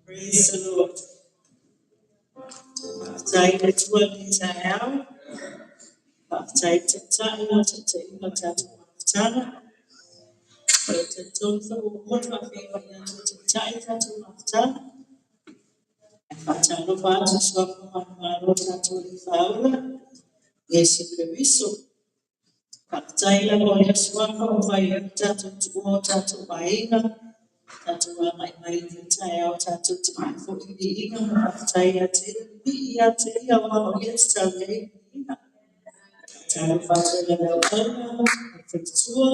Praise the Lord. Faafetai i le Atua i lenei taeao. Faafetai i le Taitai mo le taitaiga o le tatou mafutaga. O le talitonu foi ua uma ona faafeiloai atu e le Taitai le tatou mafutaga. Ae faatalofa atu i suafa manumalo o le tatou Alii Faaola, Iesu Keriso. Faafetai lava o lea suafa ua mafai ai ona tatou tuua o tatou aiga, tatou agai mai i lenei taeao tatou te faafoi le viiga ma le faafetai ia te Ia, vivii ia te Ia aua o Ia e tatau i ai le viiga. Faatalofa atu ai i le auauna ma le faletua,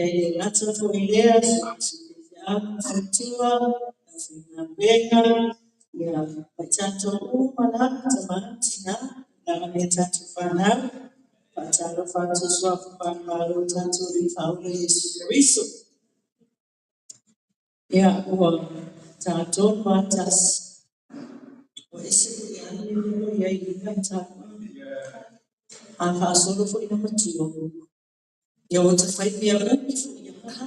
e le gata foi i lea, si faifeau ma le faletua, le aufaigaluega, ia ma i tatou uma lava, tama ma tina, tulaga i a tatou fanau. Faatalofa atu i suafa manumalo o le tatou Alii Faaola Iesu Keriso. Ia, ua ta 3 aso tasi. Ua ese foi lava le mea lea ua i ai i lenei vaitau. A faasolo foi ina matua, ia ua ta fai mea umi foi lava.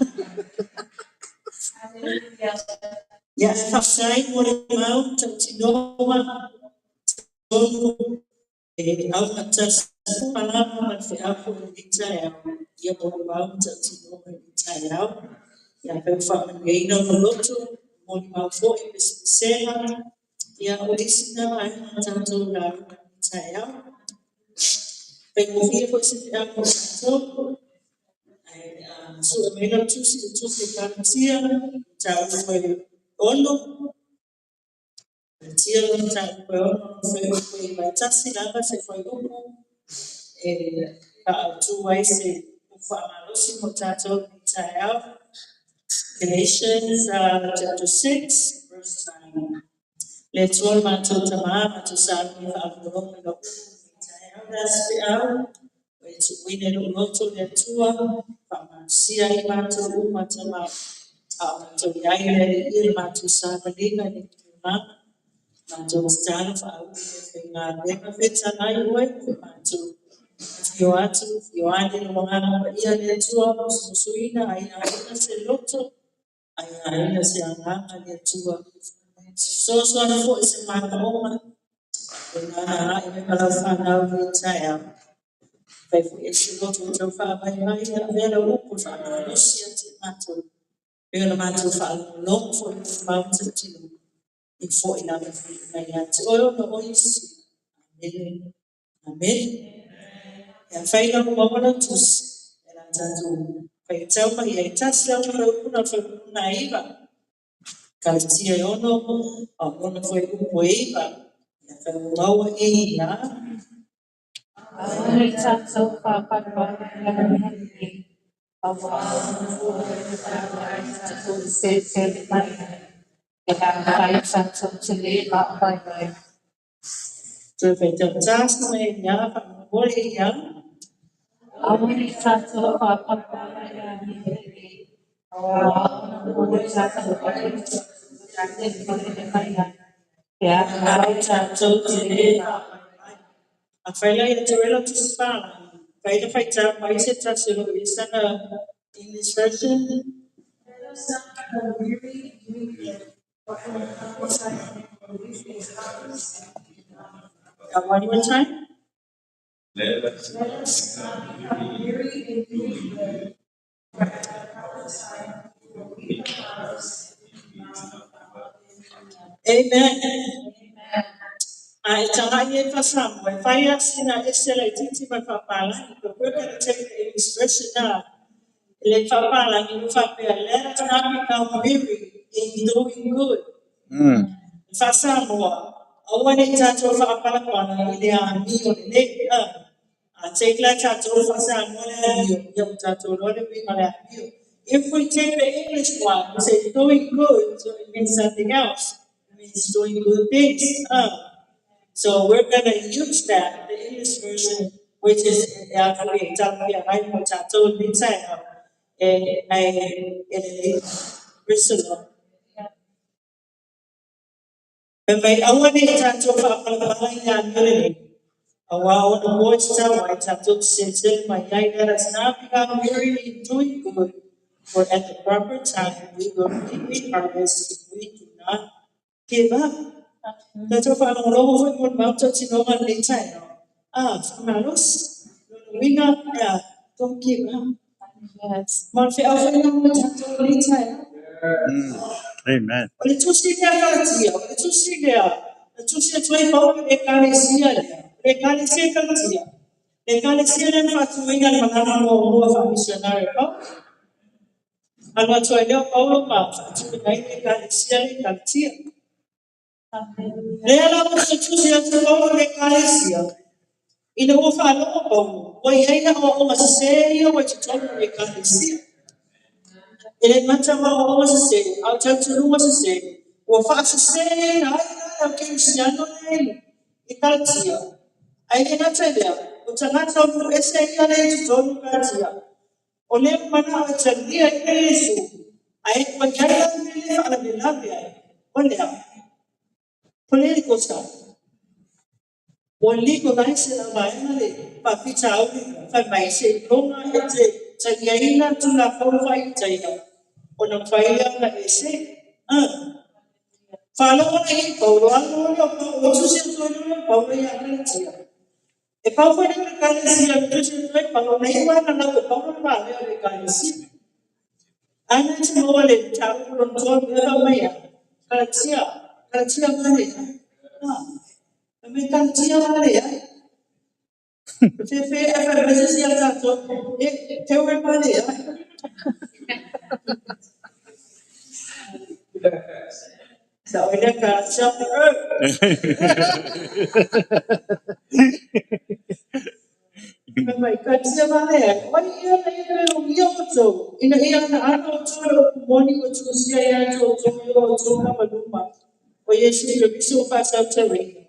Ia, ae faafetai mo le mau tautinoga tonu e augatasi uma lava ma le feau foi i lenei taeao, ia molimau ma tautinoga i lenei taeao. Ia afai ua faamanuiaina lou loto, molimau foi pesepesega, ia o isi na vaega o tatou lauga i lenei taeao. Faigofie foi se feau mo tatou, ae a sue mai lau tusi, le tusi a Kalatia, mataupu e 6, Kalatia mataupu e 6, fuaiupu 9, e tasi lava se fuaiupu e faaautu ai se upu faamalosi mo tatou i lenei taeao. Galatians chapter 6 verse 9. Le Atua lo matou Tama, matou sauni e faalogologo i lau upu i lenei taeao, o le a se feau ua e tuuina i lou loto le Atua, faamalosia ai matou uma Tama, a o matou i ai le Alii i le matou savaliga i le tulaga, matou tatalo faauu i le faigaluega fetalai oe ma matou afio atu, afio ane lou Agaga Paia le Atua, musumusuina ai aina se loto, ai aina se agaga le Atua. Fesoasoani foi se manaoga, e nana ae ai ma lau fanau i lenei taeao. Fai foi e se loto e tau faavaivai e avea lau upu e faamalosi ia te matou. Pei ona matou faalogologo foi i le mau tautinoga, e foi lava le viiga ia te oe ona o oe e sili. Amene. Amene. Ia fai lau maua lau tusi, e la tatou faitau mai ai. Tasi lava le fuaiupu na o le fuaiupu lona 9. Kalatia e 6, a o lona fuaiupu e 9. Ia fai ua maua i ia. Aua ne i tatou faapalepale nei, aua o le fua e tatau ai tatou te selesele mai ai, pe afai tatou te le vaivai. Toe faitau tasi mai ia, faamolemole ia. Aua ne i tatou faapalepale nei, aua o le fua e tatau ai tatou te selesele mai ai, pe afai tatou te le vaivai. Afai la ia te oe lau tusi palangi, fai le faitau mai se tasi o lo o i ai sana English version. Let us not become weary in doing good, for at the proper time we will reap a harvest if we do not give up. One more time. Let us Let us not become weary in doing good, for at the proper time we will reap a harvest if we do not give up. Amen. Amen. A e tagai e faasamoa, e fai lava sina ese laitiiti ma le faapalagi. But we're going to take the English version now. Le faapalagi ua faapea, let us not become weary in doing good. Faa-Samoa, aua ne i tatou faapalapala i le amio lelei. A take la tatou faa-Samoa le amio, ia ua tatou iloa le uiga o le amio. If we take the English one, we say doing good, so it means something else. It means doing good things. So we're going to use that, the English version, which is e talafeagai mo tatou i lenei taeao, e lelei. Praise the Lord. Fai mai, aua ne i tatou faapalapala i le amio lelei, auā o ona po e tatau ai tatou te selesele mai ai. Let us not become weary in doing good, for at the proper time we will reap a harvest if we do not give up. Tatou faalogologo foi mo le mau tautinoga i lenei taeao. Ah, faamalosi. Lona uiga, don't give up. Ma o le feau foi lena mo tatou i lenei taeao. Amen. O le tusi lea Kalatia, o le tusi lea, na tusi atu ai Paulo i le ekalesia lea, o le ekalesia i Kalatia, le ekalesia lea na faatuina i le malaga muamua faa-missionary a Paulo. Alu atu ai lea o Paulo ma faatuina ai le ekalesia lea i Kalatia. Lea la ua toe tusi atu Paulo i le ekalesia, ina ua faalogo Paulo, ua i ai aoaoga sesē ia ua i totonu o le ekalesia. E le gata ma aoaoga sesē, a o talitonuga sesē, ua faasesēina ai la le au kerisiano lea i Kalatia. Ae le gata i lea, o tagata o nuu ese ia lea i totonu o Kalatia, o lea ua manao e taliaina Iesu, ae ua i ai la le mea lea e faalavelave ai, o le a? Political stuff. Ua legalize e lau vaega le faafitauli lea, fai mai seiloga e te taliaina Tulafono Faa-Iutaia ona mafai lea ona e se. Faalogo la i ai Paulo, alu loa lea o Paulo, tusi atu ai loa lea o Paulo ia Kalatia. E pau foi lea o le ekalesia na tusi atu ai Paulo, na iu lava ina lau e Paulo le valea o le ekalesia. Ae na te maua le mataupu lona tolu ea fai mai a, Kalatia, Kalatia vale ai. Fai mai Kalatia vale ai. Fefe ae fai mai se isi ia tatou, e teu e vale ai. Sa oi lea Kalatia Fai mai, Kalatia vale ai, o ai ea na ia pelogia outou, ina ia agaana outou i le upu moni ua tuusia ia te outou e lo outou lava luma, o Iesu Keriso ua faasautauina.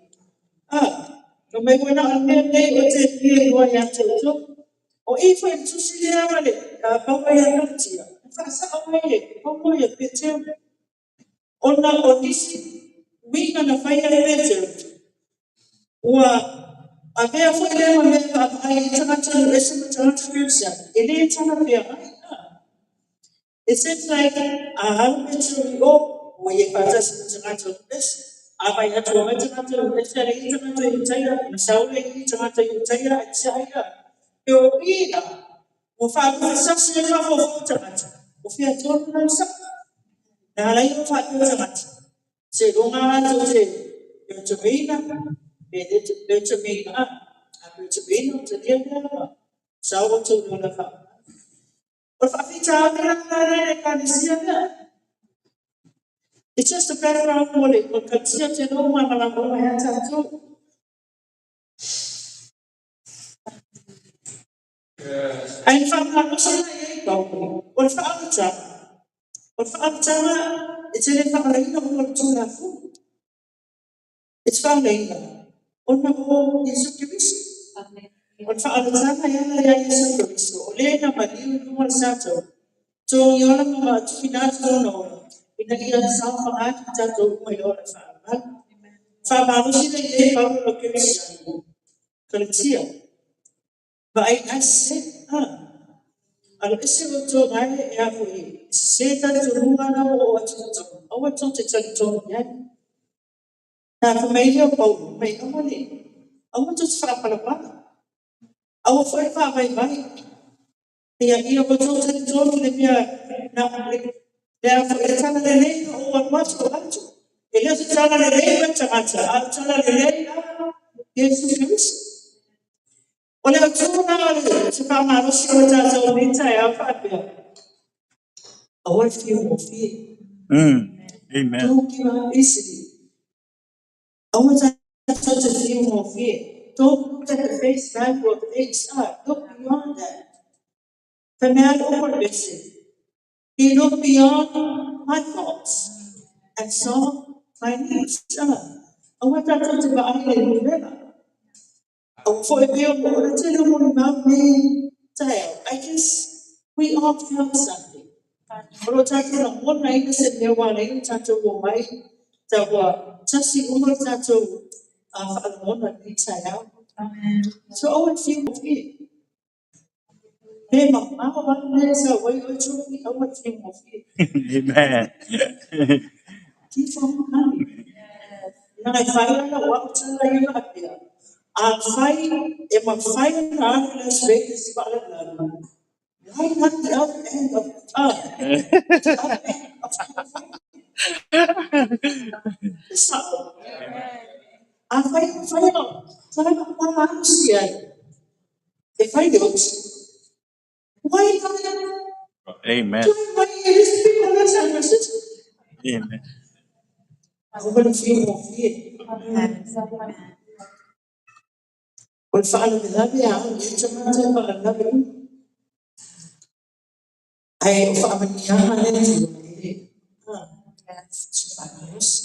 Fai mai ua na o le mea lenei ou te fia iloa ia te outou. O i foi i le tusi lea a le Paulo ia Kalatia, na faasao ai e Paulo ia Peteru, ona o nisi uiga na faia e Peteru, ua avea foi lea ma mea e vaavaai ai tagata nuu ese ma tagata kerisiano, e le talafeagai. It seems like a alu Peteru i o, ua ia faatasi ma tagata nuu ese. A vai atu ua omai tagata nuu ese a leai tagata Iutaia, ona sau lea i i tagata Iutaia ae tiai ia. E o i la, ua faaluafesasi ai mafaufau o tagata, o fea tonu la le sao? Na ala ai ona faapea tagata, seiloga lava latou te Bertermina, pe le Bertermina, a Bertermina ua talia lea ma sau outou i le ola faavavau. O le faafitauli la lena i le ekalesia lea. It's just a background mo le Kalatia te iloa ua malamalama uma ia tatou. Ae na faamalosi la i ai Paulo, o le faaolataga, o le faaolataga e te le faaolaina ona o le Tulafono. E te faaolaina ona o Iesu Keriso. O le faaolataga e ala ia Iesu Keriso, o le na maliu i luga o le sataua, togi ola ma tuuina atu lona ola, ina ia saofaga atu i tatou uma i le ola faavavau. Faamalosi la i ai Paulo i le kerisiano, Kalatia, vaai la e sese, Alo ese outou la e a foi, e sese talitonuga la ua oo atu i totonu, aua tou te talitonu i ai. Na fai mai lea o Paulo, mai aua le, aua tou te faapalapala, aua foi le faavaivai. Ia, ia outou talitonu i le mea na, le a foi le tala lelei na ou alu atu o atu. E le o se tala lelei mai tagata, a o le tala lelei a Iesu Keriso. O le autu lena o le se faamalosi o tatou i lenei taeao faapea, aua le fiu gofie. Amen. Don't give up easily. Aua tatou te fiu gofie. Don't look at the face value of things. Look beyond that. Fai mai le upu a le pese, He looked beyond my faults and saw my needs. Aua tatou te vaai i le numera. Aua foi pei o le tele o molimau nei taeao. I guess we all felt something. O lo o tatou lagonaina se mea ua ala ai ona tatou omai ta ua tasi uma le tatou faalogona i lenei taeao. So aua le fiu gofie. Pe mamao lava le mea e sau ai oe Tofi, aua le fiu gofie. Amen. Keep on coming. Leaga e fai lava lau au tala ia faapea, afai e mafai ona alu i Las Vegas i faalavelave, why not the other end of the other end of California? E sao. Afai e mafai ona fai alu Seattle, e fai le oti. Why not Amen. drive mai i le isi pito o San Francisco? Amen. Aua le fiu gofie. O le faalavelave a au i ai tagata e faalavelave uma. Ae o faamanuiaga a le Atua e le so faamalosi.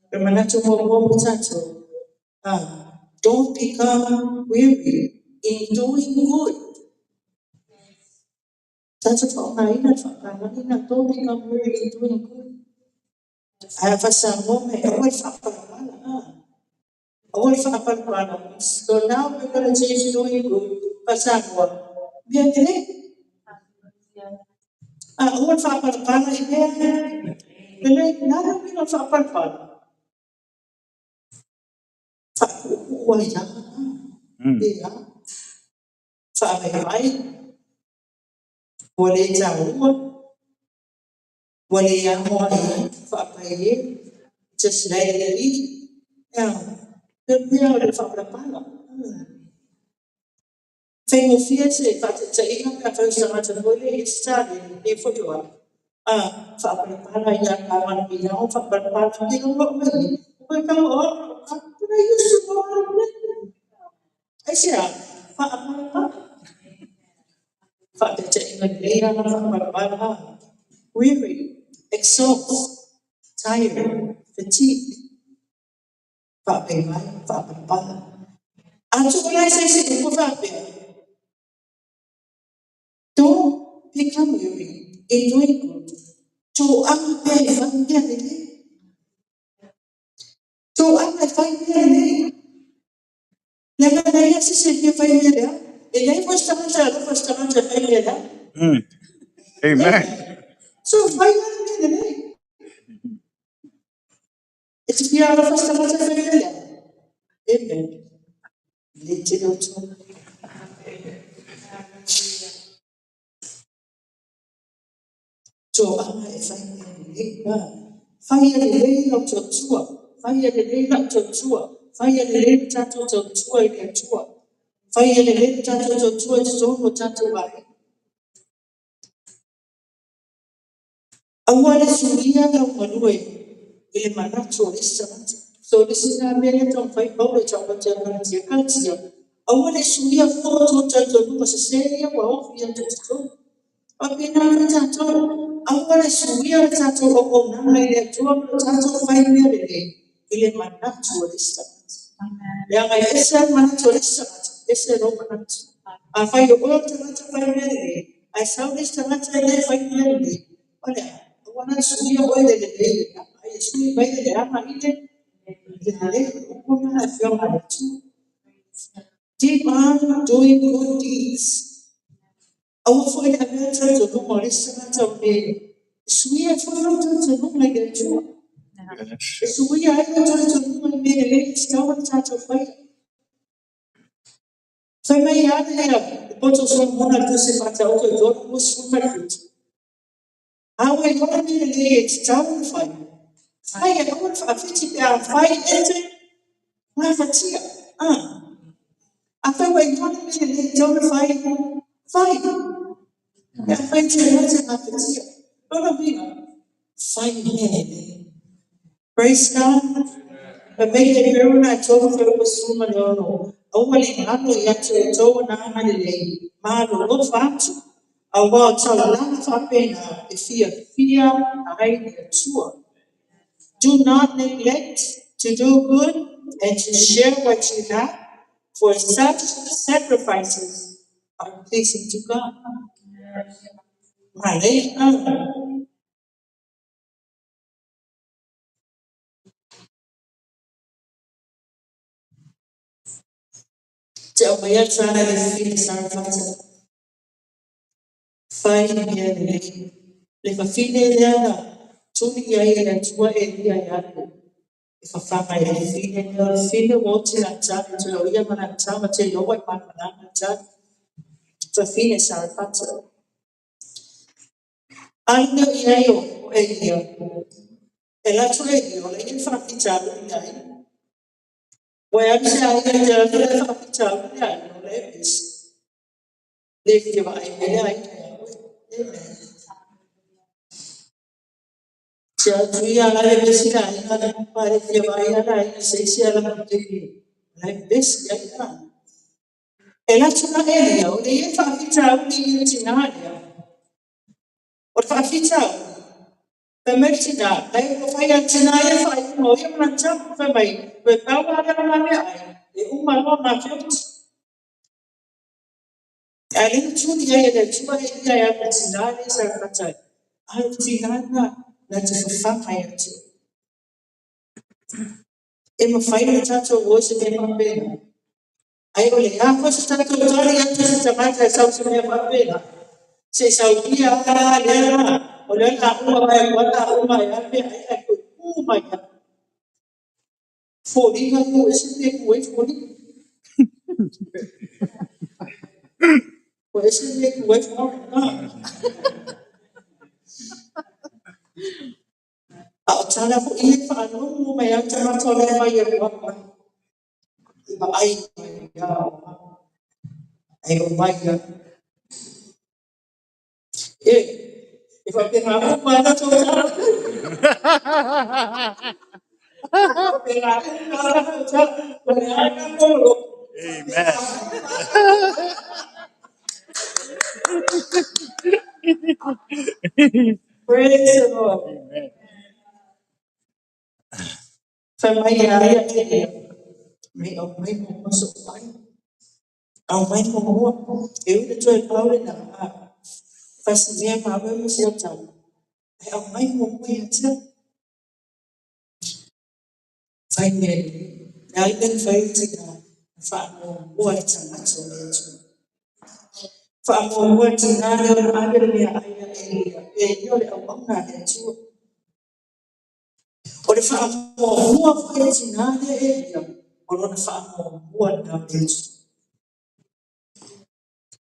O le manatu muamua mo tatou, don't become weary in doing good. Tatou faaaogaina le faapalagi, don't become weary in doing good. Ae a faa-Samoa mai, aua le faapalapala. Aua le faapalapala. So now we're going to change doing good faa-Samoa. Mea lelei. Aua le faapalapala i mea lelei. Na le uiga o le faapalapala. Faapuupuu ai lava. E a. Faavaivai. Ua le taua. Ua le amo ai faapai e. Just let it be. Ia, le mea o le faapalapala. Faigofie se faataitaiga pe afai o se tagata foi le i se taleni, pe foi o au. Faapalapala ia ka mana faapalapala ke lo mai. Ko ka o but I used to know how to play. Ai se a, faapalapala. Faataitaiga lelei lava faapalapala. Weary, exhaust, tired, fatigue. Faavaivai, faapalapala. A tuu la se isi upu faapea, don't become weary in doing good. Toaga pea e fai mea lelei. Toaga e fai mea lelei. Leaga na ia se se fia fai mea lea. E leai foi se tagata e alofa se tagata e fai mea lea. Amen. So fai la le mea lelei. E te fia alofa se tagata e fai mea lea. Amen. Le te leo tō. Toaga e fai mea lelei. Fai a lelei lau tautua. Fai a lelei lau tautua. Fai a lelei le tatou tautua i le Atua. Fai a lelei le tatou tautua i totonu o tatou aiga. Aua le suia lau galue i le manatu o le isi tagata. So le isi na mea lea taumafai Paulo e tau atu ia Galatia. Galatia, aua le suia fua o talitonuga sese ia ua ofi ia totonu. Faapena foi tatou, aua le suia le tatou auaunaga i le Atua ma le tatou fai mea lelei i le manatu o le isi tagata. Leaga e ese le manatu o le isi tagata, ese lou manatu. Afai o oe o le tagata fai mea lelei, ae sau le isi tagata e le fai mea lelei, o le a, aua la suia oe le lelei le leaga, ai e sui mai le leaga i le lelei, upu na e afioga i le Atua. Keep on doing good deeds. Aua foi le avea talitonuga o le isi tagata o me suia foi lou talitonuga i le Atua. E suia ai lou talitonuga i mea lelei e tatau ona tatou faia. Fai mai ia le ia le poto o Solomona le tusi faataoto i 3:27. A ua iloa le mea lelei e tatau ona fai. Fai e aua le faafiti pe a fai e te gafatia. Afai ua iloa le mea lelei e tatau ona fai, fai. Pe a fai e te iloa e te gafatia. Lona uiga, fai mea lelei. Praise God. Fai mai le Heperu 3:16, Aua le galo ia te outou ona agalelei, ma alolofa atu, auā o taulaga faapena e fiafia ai le Atua. Do not neglect to do good and to share what you have, for such sacrifices are pleasing to God. Manaia. Te aumaia tala i le fafine Sarefata. Fai mea lelei. Le fafine lea na tuli i ai e le Atua Elia e alu e fafaga i le fafine lea. O le fafine ua oti lana tala, e toe o ia ma lana tama, te iloa ua i malamalama le tala. Fafine Sarefata. Alu lea i ai o Elia. E alu atu Elia, o la e i ai le faafitauli i le aiga. Ua e alu se aiga e te alu atu o la e faafitauli le aiga, o la e vevesi. Le fia vaai mai le aiga ia oe. Amen. Te atu ia la e vevesi le aiga, ma le fia vaai lava le aiga i se isi ala lautele, o la e vevesi ai a. E alu atu la Elia, o lea e i ai le faafitauli i le tinā lea. O le faafitauli, fai mai le tinā, ai ua fai lava e le tinā ia le faaiuga o ia ma lana tama, fai mai, toe pau lava lea o la meaai, e uma loa ma te oti. Ae lea na tuli ai e le Atua Elia e alu i le tinā lea i Sarefata, a o le tinā lena na te fafaga ia te oe. E mafai ona tatou o i se mea faapena. Ai o le a foi se tatou tali atu i se tagata e sau i se mea faapena, se i saunia lava lea la, o lea o le a uma mai atu lava o le a uma ai lava le meaai ae toe tu mai lava. Foliga ia ua ese le mea e tu ai foliga. Ua ese le mea e tu ai foliga. A o tala foi ia e faalogo mai lava le tagata o la e fai atu au ai. E vaai mai lava o au, ae omai lava. E, e faapena uma lava tatou tala. E faapena uma lava tatou tala. O le a le loloto. Amen. Praise the Lord. Amen. Fai mai ia ia Elia, me aumai muamua so'u ai. Aumai muamua. E ui ina toe pau lena, a fasimea ma au e ma si au tama. Ae aumai muamua ia te au. Fai mea lelei. Le a le mea na fai ai le tinā, na faamuamua le tagata o le Atua. Faamuamua le tinā lea ona ave le meaai ia Elia, Elia o le auauna a le Atua. O le faamuamua foi a le tinā lea Elia, o lona faamuamua lena o le Atua.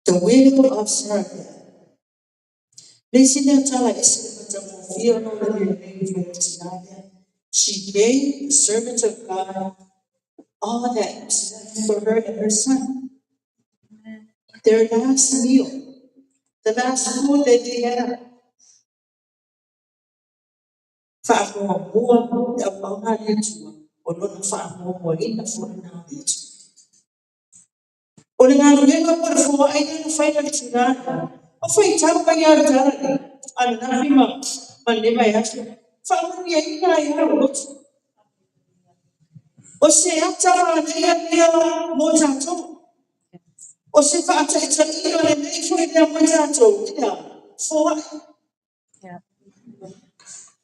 The widow of Zarephath. Le isi lea tala e ese le matagofie ona o le mea lelei na fai e le tinā lea. She gave the servant of God all that was left for her and her son. Their last meal, the last food that they had. Faamuamua le auauna a le Atua, o lona faamuamuaina foi lena o le Atua. O le galuega po o le foai lea na fai e le tinā lea, o faitau mai lava le tala lea, ananafi ma lenei vaiaso, faamanuiaina ai lava lou loto. O se ata manaia lea mo tatou. O se faataitaiga lelei foi lea mo tatou, i le a, foai.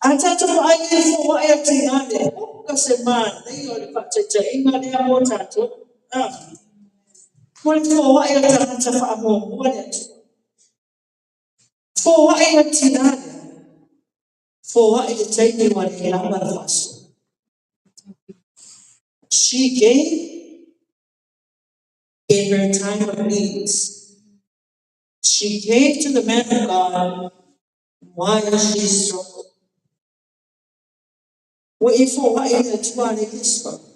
A tatou vaai i le foai a le tinā lea, oka se manaia o le faataitaiga lea mo tatou. Ah. Mo le foai a le tagata faamuamua le Atua. Foai a le tinā lea, foai le taimi ua le lava le faasoa. She gave in her time of needs. She gave to the man of God while she struggled. Ua e foai i le Atua a le i struggle.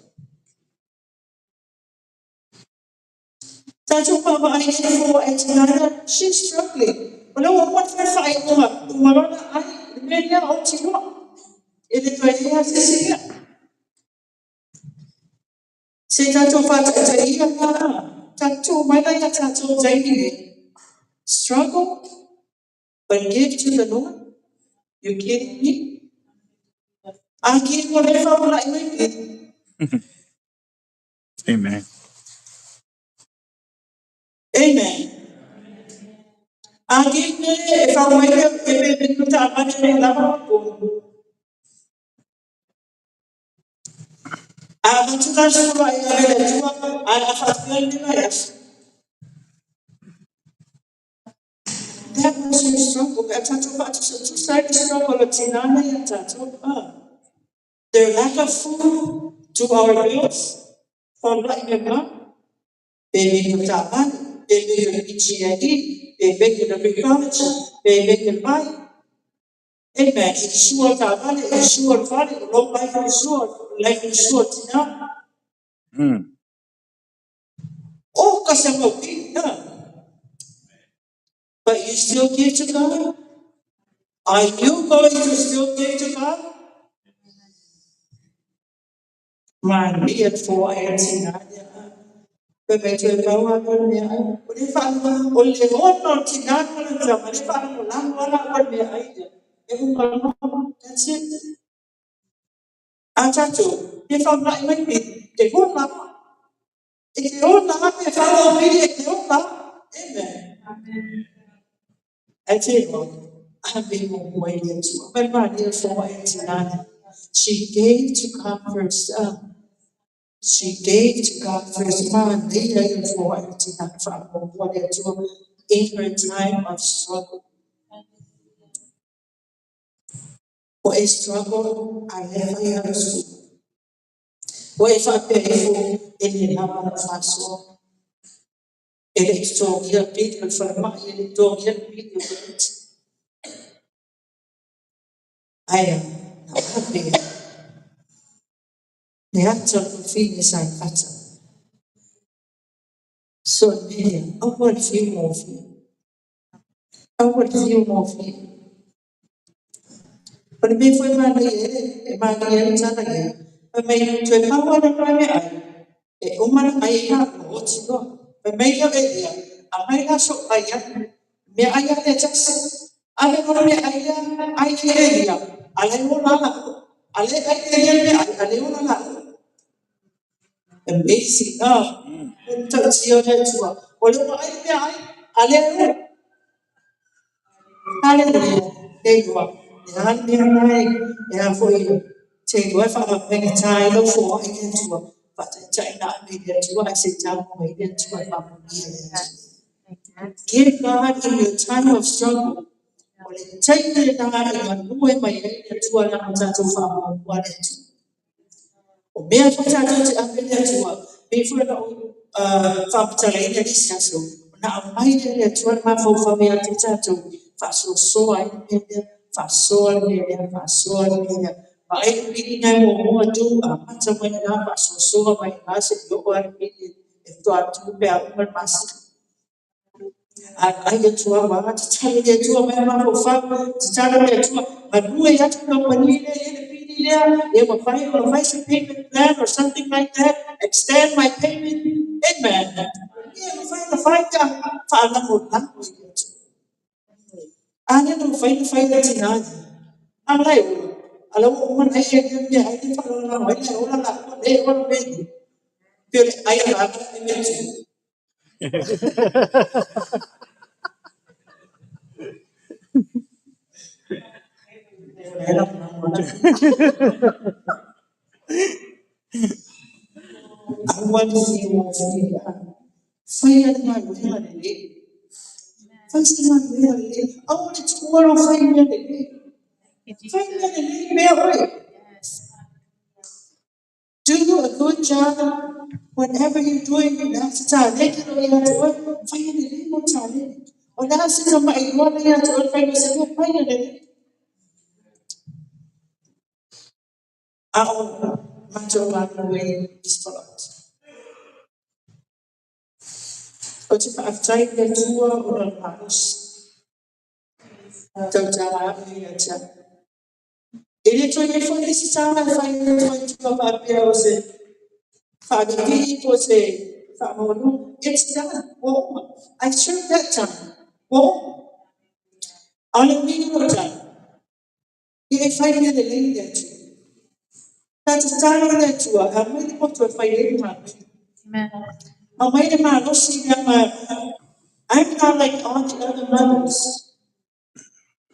Tatou vaavaai i le foai a le tinā lea, she's struggling. O lea ua uma ona fai le faaiuga, uma loa ona ai, le mea lea oti loa. E le toe i ai lava se isi mea. Se i tatou faataitaia la, tatou tuu mai la ia tatou i le taimi lenei. Struggle, but give to the Lord? You kidding me? A kiri ua le faamala'i mai pili. Amen. Amen. A kiri me e fau mai pe e pe pe taavale le lava ma tonu. A avatu la le sefulu ae ave i le Atua, ae a faapefea lenei vaiaso? That was her struggle. Pe a tatou faatusatusa ai le struggle a tina na ia tatou. Ah. Their lack of food to our bills, faamala'i mai ma, pe meke o taavale, pe meke o le PG&E, pe meke o le college, pe meke o le vai. Amen. Insure taavale, insure le fale, o lou life insure, life insure tina. Oh, kasi mau pili, huh? But you still give to God? Are you going to still give to God? Manaia le foai a tina lea. Pe mai toe pau a le mea ai. O le whaanua, o le ono o tina ma le tama, le whaalangolago ala o le mea ai lea. E uma loa, that's it. A tatou, e whaamala'i mai pili, te ola. E te ola, pe whaamau pili, e te ola. Amen. Ae te iloa, ave muamua i le Atua. Mai manaia le foai a tina lea. She gave to God first. She gave to God first. Manaia ia le foai a tina na faamuamua le Atua in her time of struggle. Ua e struggle a le fai au school. Ua e faapea ifo e le lava lau faasoa. E le i totogia pili o le falemai, e le i totogia le pili o le rent. Ae a, na ave le ata o le fafine sa i fata. So le mea lea, aua le fiu gofie. Aua le fiu gofie. O le mea foi manaia ai le, e manaia ai le tala lea, fai mai, toe pau lava lea o le meaai, e uma ona ai ai la ua oti loa. Fai mai lea o Elia, aumai la so'u ai atu, meaai lava lea e tasi. Ave loa le meaai lea, ai ai Elia, a la e ola lava la'ua. A lea e ai Elia le meaai, a lea e ola la'ua. Amazing, ah. O le matautia o le Atua. O lea ua ai le meaai, a lea e ola. Hallelujah. Le iloa. Le a le mea na e a foi te iloa e faaafaigata ai lau foai i le Atua. Faataitai na ave i le Atua ae se i tago mai le Atua e faamanuia i le Atua. Give God in your time of struggle. O le taimi lena e galue mai ai le Atua leaga tatou faamuamua le Atua. O mea foi tatou te ave i le Atua, pei foi ona ou faamatalaina i le isi aso, ona aumai lea e le Atua le mafaufau ia te tatou, faasoasoa ai le mea lea, faasoa le mea lea, faasoa le mea lea. Vaai le pili na e muamua tu, amata mai i ina, faasoasoa mai i ina seia oo lava i le pili e faatoa tu pe a uma le masina. A vaai atu lava, tatalo i le Atua mai le mafaufau, tatalo i le Atua, galue atu le kamupani lea e i ai le pili lea, ia mafai ona fai se payment plan or something like that, extend my payment. Amen. Ia mafai ona fai pe a faalagolago i le Atua. A lea na mafai ona fai e le tina lea. A la e ola. A la ua uma ona ai Elia le meaai lea e faalagolago ai la e ola la'ua, lea e ola mea nei. Pei o le ai a le vaega le ai mea tu. O la e lagolago lava. Aua le fiu gofie. Faia le galuega lelei. Fai se galuega lelei. Aua le tuua lou fai mea lelei. Fai mea lelei pea oe. Do a good job whatever you're doing. O le a se taleni o ia te oe, faia lelei lou taleni. O le a se tamailoa na ia te oe, fai ma se mea, faia lelei. A o matou galulue i Spotlight. Ou te faafetai i le Atua ona o le malosi. Tautala a'u ia te au. E le toe i ai foi le isi tala e fai atu ai tua faapea o se Faalelei po o se faamaualuga. It's done. Ua uma. I served that time. Ua uma. A o le uiga o lau tala, ia e fai mea lelei i le Atua. Sa tatalo i le Atua e aumai le poto e fai ai le galuega. Aumai le malosi leaga I'm not like all the other mothers.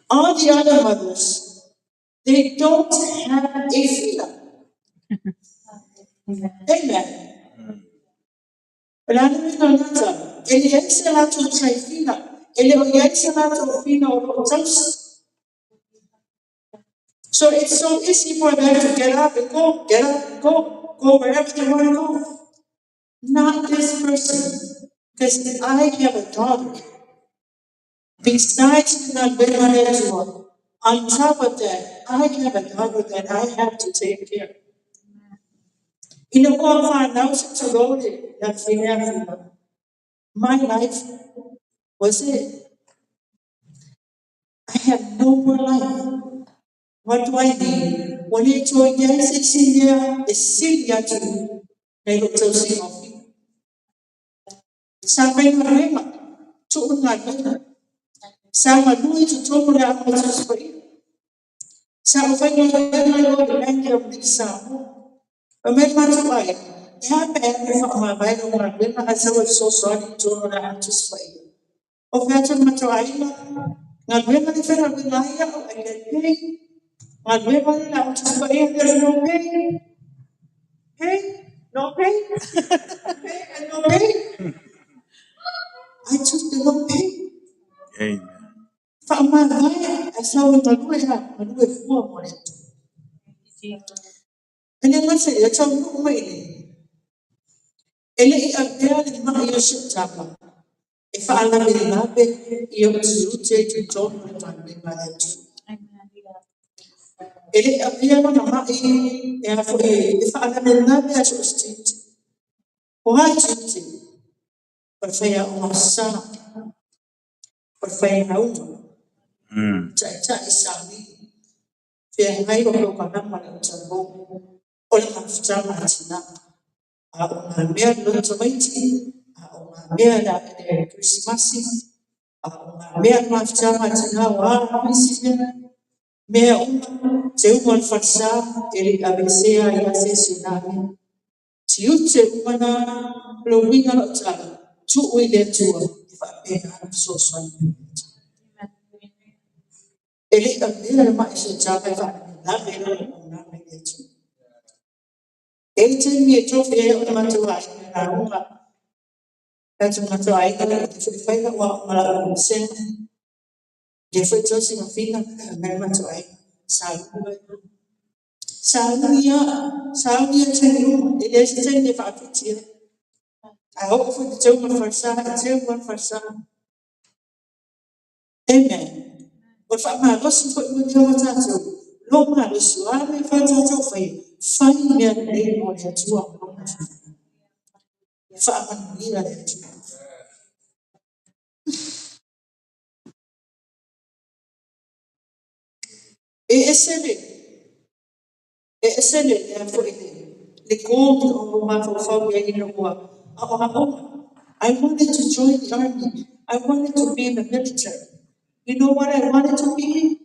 All the other mothers, they don't have a fila. Amen. O le a le uiga o lena tala? E leai se latou taifina, e le o i ai se latou fina o lo o tausi. So it's so easy for them to get up and go, get up and go, go wherever they want to go. Not this person, because I have a daughter. Besides the galuega a le Atua, on top of that, I have a daughter that I have to take care of. Ina ua fanau se tulou le afine afina, my life was it. I have no more life. What do I need? Ua le toe i ai se isi mea e sili atu nai lou tausiga o Fina. Sa faigaluega, tuu le galuega. Sa galue i totonu o le Aoga Tusi Paia. Sa ou faigaluega i o i le Bank of Samoa. Fai mai le matou aiga, e a pe a e alu e faamavae lau galuega ae sau e fesoasoani i totonu o le Aoga Tusi Paia. O fai atu le matou aiga, galuega le faigaluega ai au, I get paid. Galuega le Aoga Tusi Paia, there's no pay. Pay? No pay? Pay and no pay? I took the no pay. Amen. Faamavae ae sau e galue a, galue fua mo le Atua. E le gata i lea, taunuu mai i inei. E le i avea le mai o si ou tama e faalavelave i ou tiute i totonu o le galuega a le Atua. E le i avea lona mai e a foi e faalavelave a so o se tiute. O a tiute? O le faiaoga sa, o le failauga, taitai samili, feagai ma polokalama a le autalavou, o le mafutaga a tina. A o ngā mea le loto tamaiti, a o ngā mea le Kerisimasi, a o ngā mea le mafutaga a tina o a ma isi mea, mea uma, teuga o le falesa, e le i aveesea ai lava se isi o na mea. Tiute uma na, o le uiga o lau tala, tuu i le Atua e faapena ona fesoasoani mai le Atua. E le i avea le mai o si ou tama e faalavelave i lana auaunaga i le Atua. E i ai le taimi e tofi ai au e le matou aiga e lauga, tatou matou aiga e foi fai lau aoga lau vasega. Lea foi tausiga fina, fai mai le matou aiga, sauni oe. Sauni lava, sauni lava taimi uma, e leai se taimi e faafiti ai. A oo foi i le teuga o le falesa, e teu lava le falesa. Amen. O le faamalosi foi mo lea o tatou, lo malosi, o a mea e fai tatou faia, fai mea lelei mo le Atua ma lona finagalo. Faamanuia le Atua. E ese le, e ese le, le a foi le, le goal o lou mafaufau i ai ina ua aoaoga. I wanted to join the army. I wanted to be in the military. You know what I wanted to be?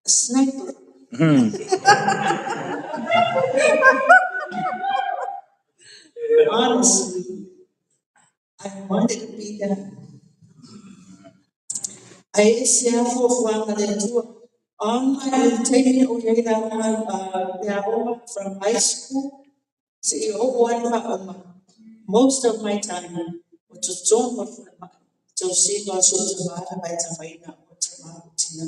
A sniper. Honestly, I wanted to be that. Ae ese lava fuafuaga a le Atua. Ona i le taimi o i ai le aoga, le aoga from high school seia oo lava i le faauma, most of my time o totonu o le falemai, tausiga o si ou tama le vaetavaina o tama ma tina.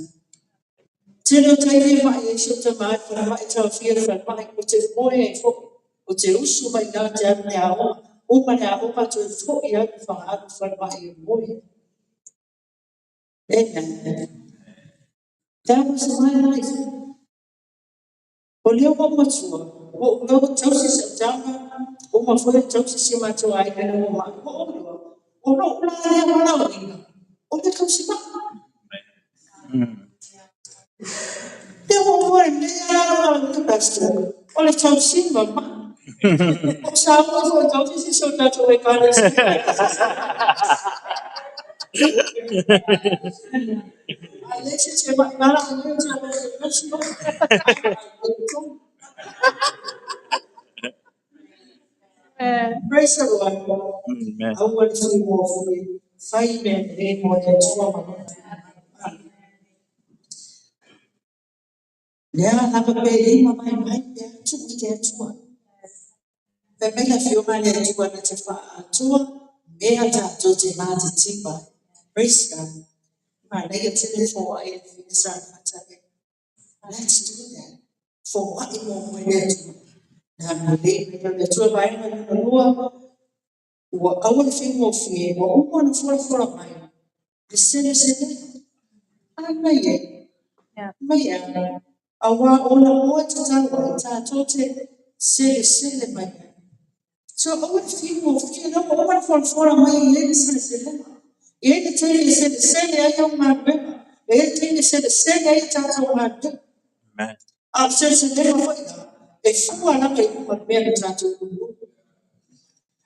Tele o taimi e mai ai si ou tama i le falemai, taofia i le falemai, ou te moe ai foi, ou te usu mai i ina ou te alu i le aoga, uma le aoga toe foi au i Fagaalu i le falemai e moe ai. Amen. That was my life. O lea ua ou matua, ua ou iloa ua tausi si au tama, uma foi ona tausi si o matou aiga ina ua mai. Ua ou iloa, o lou la lea valaauina, o le tausi mai. Lea ua ou iloa lelei lava lou valaauina, Pastor, o le tausiga o le mai. O Samoa foi tausi se o tatou ekalesia. A le se te mai ngala a le te mai le Praise the Lord. Amen. Aua le figofie, fai mea lelei mo le Atua ma lona finagalo. Lea lava pe lima maimai pe a tuu i le Atua. Fai mai le Afioga a le Atua na te faaatoa mea tatou te matitiva ai. Praise God. Manaia tele foai le fia Sarefata lea. Let's do that. Foai muamua i le Atua. Na agalelei mai lea o le Atua. Vaega lona lua, ua aua le faigofie, ua uma ona folafola mai le seleselega. A na i ai, mai a, auā o ona moe tatau ai tatou te selesele mai ai. So aua le figofie, lea ua uma ona folafola mai e i ai le seleselega. E i ai le taimi e selesele ai au galuega. E i ai le taimi e selesele ai a tatou galuega. Amen. A o le seleselega foi la, e fua lava i luga o le mea na tatou lulu.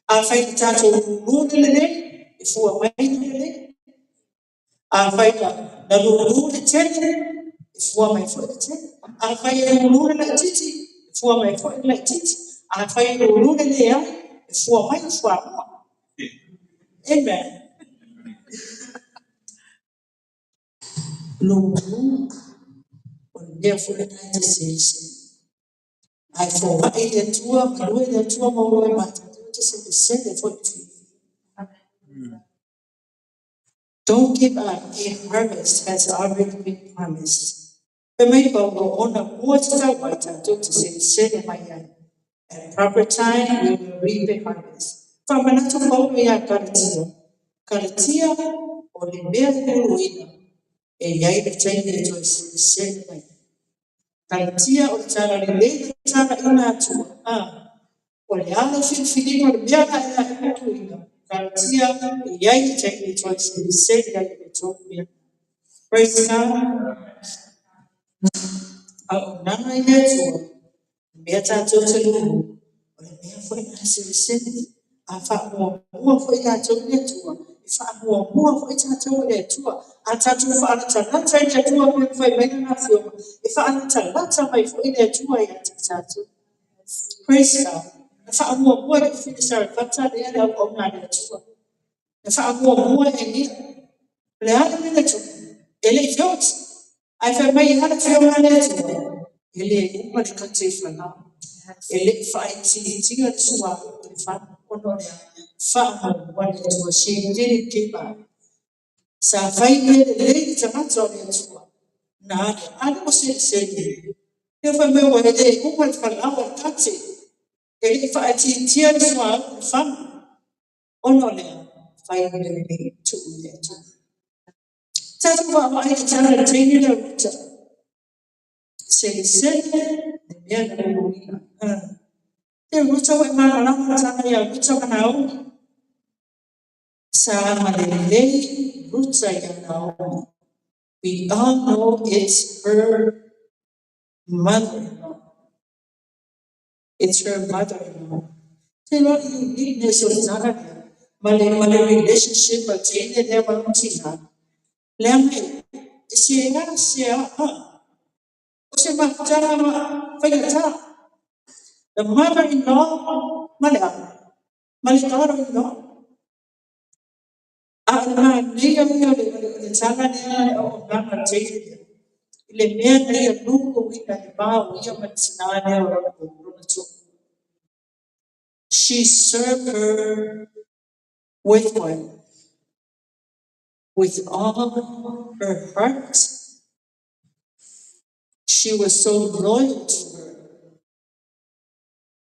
Afai na tatou lulu le lelei, e fua mai le lelei. Afai na lulu le tele, e fua mai foi le tele. Afai e lulu le laitiiti, e fua mai foi le laitiiti. Afai e lulu le leai, e fua mai le fuamoa. Amen. Lulu, o le mea foi lena e te selesele. Ae foai le Atua, galue le Atua ma ou ma tatou te selesele foi le fiafia. Don't give up. A harvest has already been promised. Fai mai Paulo ona moe tatau ai tatou te selesele mai ai. At proper time we will reap a harvest. Faamanatu Paulo ia Kalatia. Kalatia o le mea e luluina e i ai le taimi e toe selesele mai. Kalatia o le tala lelei le talaiga atua. Ah, o le ala filifiliga o le mea la e la e luluina. Kalatia e i ai le taimi e toe selesele ai e tou mea. Praise God. Auaunaga i le Atua, mea tatou te lulu, o le mea foi lena e selesele. A faamuamua foi tatou i le Atua, e faamuamua foi tatou i le Atua. A tatou faalatalata i le Atua pei ona fai mai lana afioga, e faalatalata mai foi le Atua ia te tatou. Praise God. Na faamuamua e le fafine Sarefata lea le auauna a le Atua. Na faamuamua e Elia. O le a le mea na tupu? E le i feoti. Ae fai mai e le afioga a le Atua, e le uma le kate i falaoa. E le i faaitiitia le suauu o le fagu ona o le a faamuamua le Atua. She didn't give up. Sa fai mea lelei le tagata o le Atua. Na ale, ale ua selesele. Lea fai mai ua e le uma le falaoa le kate. E le i faaitiitia le suauu o le fagu. Ona o le a fai mea lelei tuu i le Atua. Tatou vaavaai i le tala i le teine lea o Ruta. Selesele le mea na luluina. Ah. Te Ruta ua e malamalama le tala ia Ruta ma Naomi. Sa agalelei Ruta ia Naomi. We all know it's her mother-in-law. It's her mother-in-law. Te loa le uniqueness o le tala lea. Ma le relationship a teine lea ma lona tina. Leaga e se a se a a. O se mafutaga ma faigata. The mother-in-law ma le a. Ma le daughter-in-law. A o le manaia ia o le tala lea ma le auaunaga a le teine lea. I le mea na ia luluina le va o ia ma le tina lea o lona toʻa. She served her with what? With all her heart. She was so loyal to her.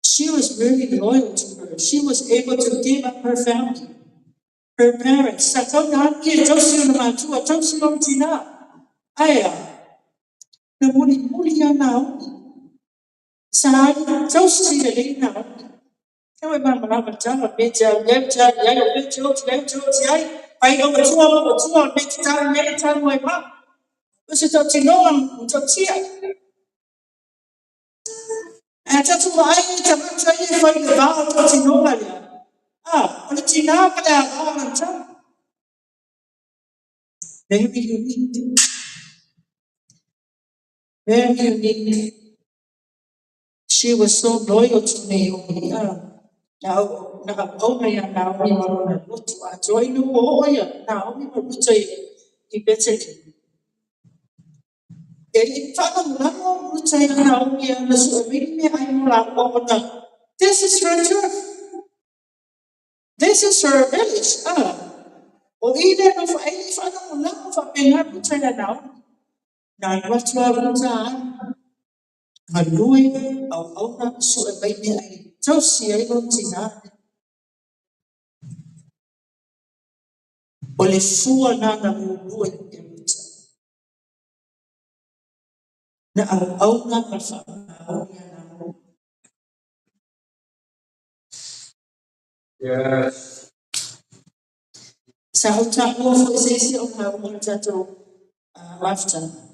She was really loyal to her. She was able to give up her family, her parents. Sa tau na alu e tausi ona matua, tausi lona tina. Ae a, na mulimuli ia Naomi. Sa alu tausi lelei Naomi. Ewa e malamalama le tala, me te au iai, te au iai, o me te oti ai, te oti ai. Pai au atua ma atua, o me te tau iai, tau ai mau. O se tautinoga matautia. Ae tatou vaai i tagata ia e fai i le va o le tautinoga lea, o le tinā ma le ava o lana tama. Very unique. Very unique. She was so loyal to Naomi. Na auauna ia Naomi ma lona loto atoa ina ua oo ia Naomi ma Ruta i Betelehema. E le i faalagolago Ruta ia Naomi e ana sue mai ni meaai mo laua ona this is her turf. This is her village. O i lea nofo ai, e le i faalagolago faapena Ruta ia Naomi. Na alu atu lava Ruta alu, galue, auauna, sue mai meaai e tausi ai lona tinā. O le fua lena na lulu e Ruta. Na auauna ma le faamaoni ia Naomi. Yes. Sa ou taua foi i se isi o lauga o le tatou mafutaga.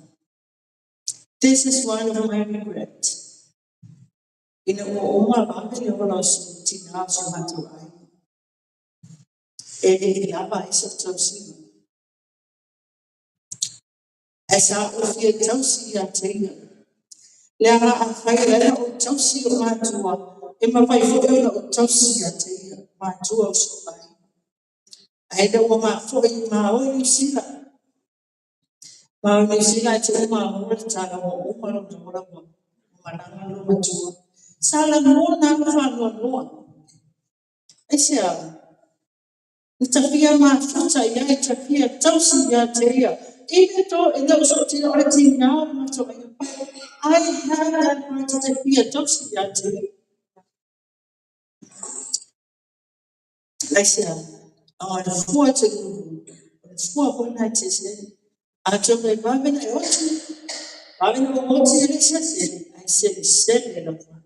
This is one of my regrets. Ina ua uma vave le ola o si tinā o si o matou aiga. E le i lava ai sau tausiga. Ae sa ou fia tausi ia te ia. Leaga afai o lea na ou tausi i ou matua, e mafai foi ona ou tausi ia te ia, matua o si ou aiga. Ae ina ua ma foi ma o i Niu Sila. Ma o i Niu Sila ae tuua ma maua le tala ua uma lona ola ua malaga lou matua. Sa lagona lava le faanoanoa. Aisea? Na ta fia mafuta i ai, ta fia tausi ia te ia. Even though e le o sou tina, o le tinā o le matou aiga, but I had that heart ta fia tausi ia te ia. Aisea? O le fua e te lulu, o le fua foi lena e te sele. Atonu e vave ona e oti, vave ona ou oti e leai se sele, ae selesele e lau fanau.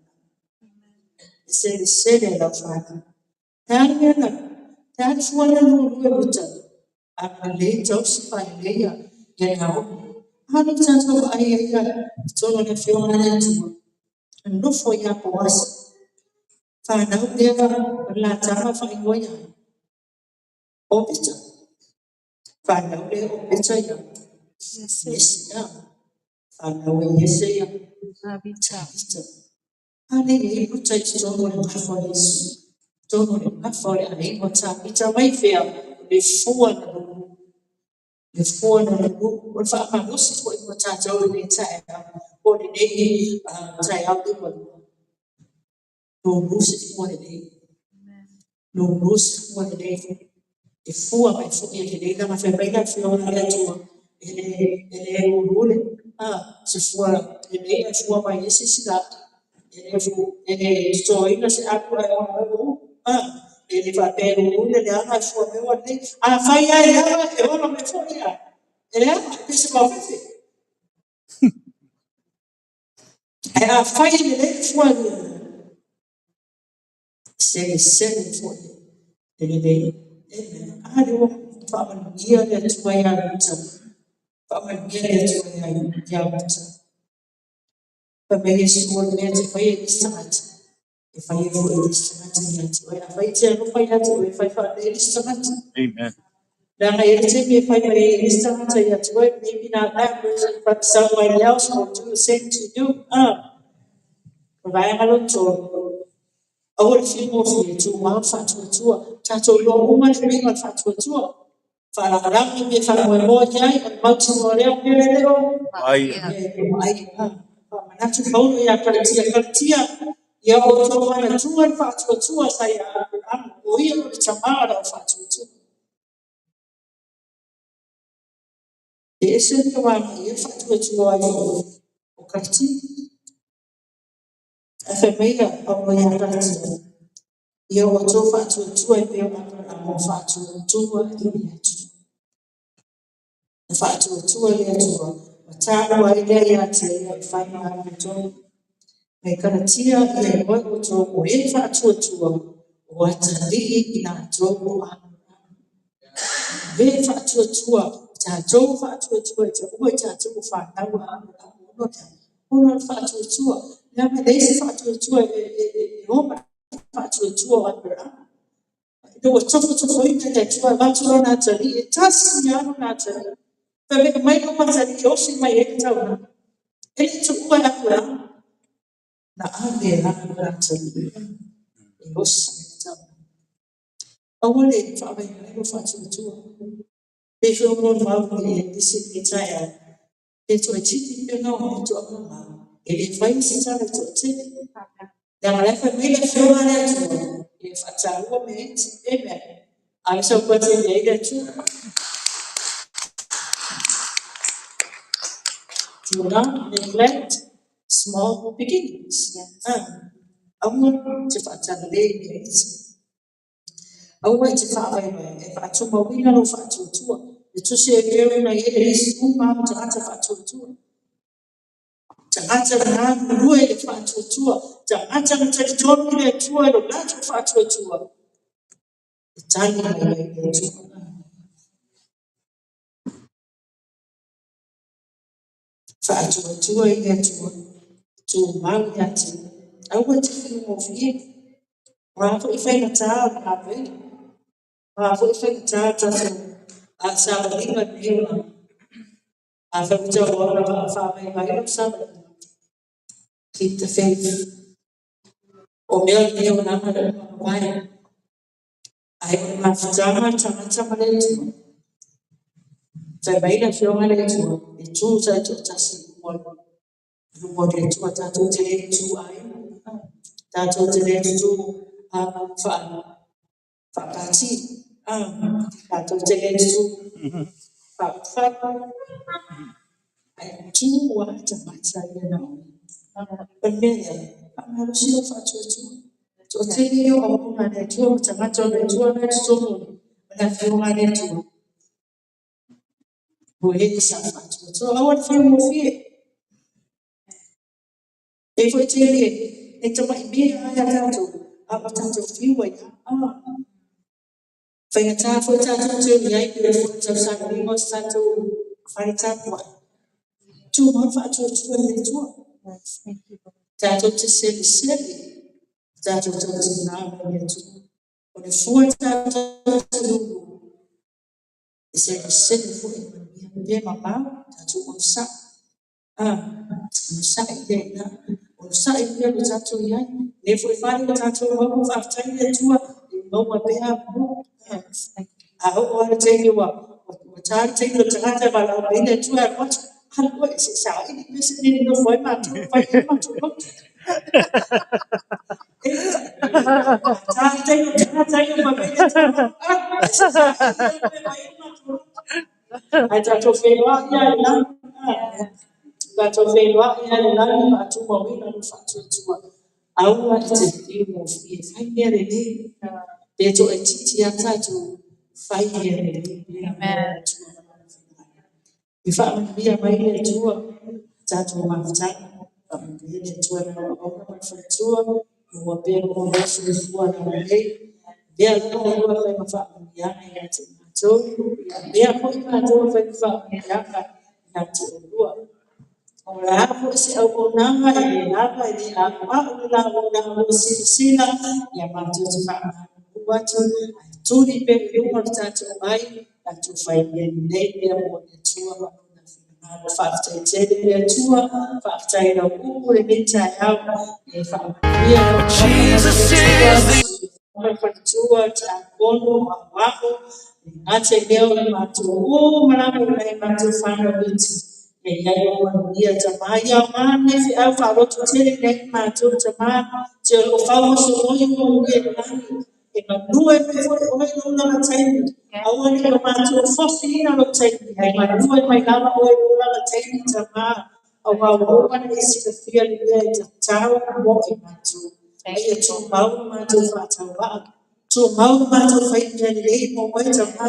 E selesele e lau fanau. E a le mea na, e a le fua lea na lulu e Ruta? Agalelei tausi faalelei ia Naomi. A lea ua tatou vaai ai i totonu o le Afioga a le Atua, na nofo ia Poasa. Fanau lea o le la tama faaigoa ia ai? Opeta. Fanau lea Opeta ia Iese. Fanau e Iese ia Tavita. A lea e i ai Ruta i totonu o le gafa o Iesu, totonu o le gafa o le aiga o Tavita mai fea? O le fua na lulu. Le fua na lulu. O le faamalosi foi mo tatou i lenei taeao, po o lenei taeao liugalua. Lulu se fua lelei. Lulu se fua lelei. E fua mai foi e lelei leaga fai mai le Afioga a le Atua, e le lulu le se fua lelei ae fua mai ai se isi la. E le totoina se apu ae ola mai ua uu. E le faapea e lulu le leaga ae fua mai ua lelei. Afai lava e leaga, e ola mai foi a. E leaga, e pei se maofefe. Ae afai e lelei le fua e lulu, selesele foi le lelei. Amen. A lea ua faamanuia le Atua ia Ruta. Faamanuia le Atua ia Ruta. Fai mai Iesu, o le mea e te faia i le isi tagata, e faia foi e le isi tagata ia te oe. Afai e te alofa ia te oe, fai faalelei i le isi tagata. Amen. Leaga e i ai le taimi e fai mai ai e le isi tagata ia te oe, maybe not that person, but somebody else will do the same to you. O vaega lona tolu, aua le fiu gofie, tumau le faatuatua. Tatou iloa uma le uiga o le faatuatua. Faalagolago i mea e faamoemoe i ai, o le mautinoa lea o mea e le o Vaaia. E vaaia. Faamanatu Paulo ia Kalatia, Kalatia, ia outou manatua le faatuatua sa ia Aperaamo, o ia o le tama o le aufaatuatua. E ese le mea ua agai i ai le faatuatua ai foi o Kalatia. Ae fai mai ia Paulo ia Kalatia, ia outou faatuatua e pei o Aperaamo faatuatua i le Atua. Na faatuatua i le Atua, ma taua ai lea ia te ia o faiga amiotonu. Mai Kalatia ia iloa e outou o e faatuatua, o atalii i latou o Aperaamo. O e faatuatua, tatou o faatuatua e taua i tatou o fanau a Aperaamo, ona o le a? Ona o le faatuatua. Leaga e leai se faatuatua e o ma le faatuatua o Aperamo. Ina ua tofotofoina e le Atua e avatu lona atalii, e tasi lava lona atalii. Fai mai, aumai lou atalii e osi mai ai le taulaga. E le i tuua e Aperamo, na ave lava lona atalii e osi ai le taulaga. Aua le faavaivai lou faatuatua. Pei foi ona molimau i nisi i lenei taeao, pe toaitiiti pe toamamao, e le faia se tala i le toatele. Leaga o la e fai mai le Afioga a le Atua, e faataua mea iti. Amen. Ave sau pati e viia ai le Atua. Do not neglect small beginnings. Aua te faatalale i mea iti. Aua e te faavaivai, e faatumauina lou faatuatua. Le tusi a Heperu na i ai le lisi uma lava o tagata faatuatua. Tagata na galulue i le faatuatua, tagata na talitonu i le Atua i lo latou faatuatua, e tali mai ai le Atua. Faatuatua i le Atua, tumau ia te Ia. Aua e te fiu gofie. O a foi faigata o le galuega, o a foi faigata o le tatou savaliga i lenei olaga, afai ua tauau ina faavaivai lau savaliga, keep the faith. O mea o lenei olaga ua uma mavae, ae o le mafutaga a le tagata ma le Atua, fai mai le Afioga a le Atua, e tu taitoatasi i luma o le Atua, tatou te le tutu aiga, tatou te le tutu faa-pati, tatou te le tutu faaupufai, ae tu lava tagata ia na o ia. O le mea lea, faamalosi lou faatuatua. Toatele ia o auauna a le Atua ma tagata o le Atua la e i totonu o le Afioga a le Atua, o e sa faatuatua. Aua le fiu gofie. E i ai foi taimi e tamai mea lava ia tatou, a ua tatou fiu ai lava. Faigata foi tatou te o i ai pe oo foi i le tausaga o se tatou fale tapuai. Tumau le faatuatua i le Atua. Tatou te selesele, tatou tautuana mai le Atua. O le fua tatou te lulu, e selesele foi i manuia. Pe mamao, tatou onosai. Onosai pea i ina. Onosai pea lo tatou i ai. O lenei foi fale ua tatou maua, faafetai i le Atua, e maua pea avanoa. A oo lava i le taimi ua ta le taimi o le tagata e valaau mai ai le Atua e alu atu, alu oe se i saili pea se mea e nonofo ai matou ma fai ai le matou lotu. A ta le taimi o le tagata ia fai mai le Atua, alu, alu se i saili pea le mea e fai ai le matou lotu. Ae tatou feiloai lava i le lagi. Tatou feiloai lava i le lagi ma tumauina lou faatuatua. Aua e te fiu gofie, fai mea lelei. Pe toaitiiti lava tatou, fai mea lelei pea mo le Atua ma Lona finagalo. Ia faamanuia mai le Atua i le tatou mafutaga. Faamanuia le Atua i lau auauna ma le faletua, maua pea lo oulua soifua laulelei. Avea lava oulua e fai ma faamanuiaga ia te i matou, ia avea foi matou e fai ma faamanuiaga ia te oulua. O le a foi se auaunaga, e le lava e le aoao le la auaunaga mo le silasila, ia matou te faamalulu atu, ae tuli pea i luma lo tatou ai, tatou fai mea lelei pea mo le Atua ma Lona finagalo. Faafetai tele i le Atua, faafetai i lau upu i lenei taeao, ia faamanuia lau Afioga ma le faletua, le faletua, le tiakono, o aoao, e le gata i lea o i matou uma lava i nai a matou fanau iti, ia i ai lou manuia. Tama, ia aoga lenei feau faalototele ai i matou, Tama, se o lo o fau mosomoi ou manuia i le lagi, e manu ai foi oe i lou lava taimi. Aua ne i o matou fofiina lou taimi, ae manu ai mai lava oe i lou lava taimi, Tama, aua ua uma ona e silafia le mea e tatau mo i matou. A ia tumau lo matou faatauvaa, tumau lo matou fai mea lelei mo oe, Tama.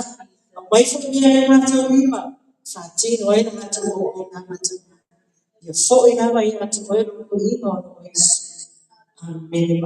Aumai foi mea i o matou lima e faatino ai le matou auaunaga, Tama. Ia foi lava ia te oe le viiga ona o Iesu. Amene.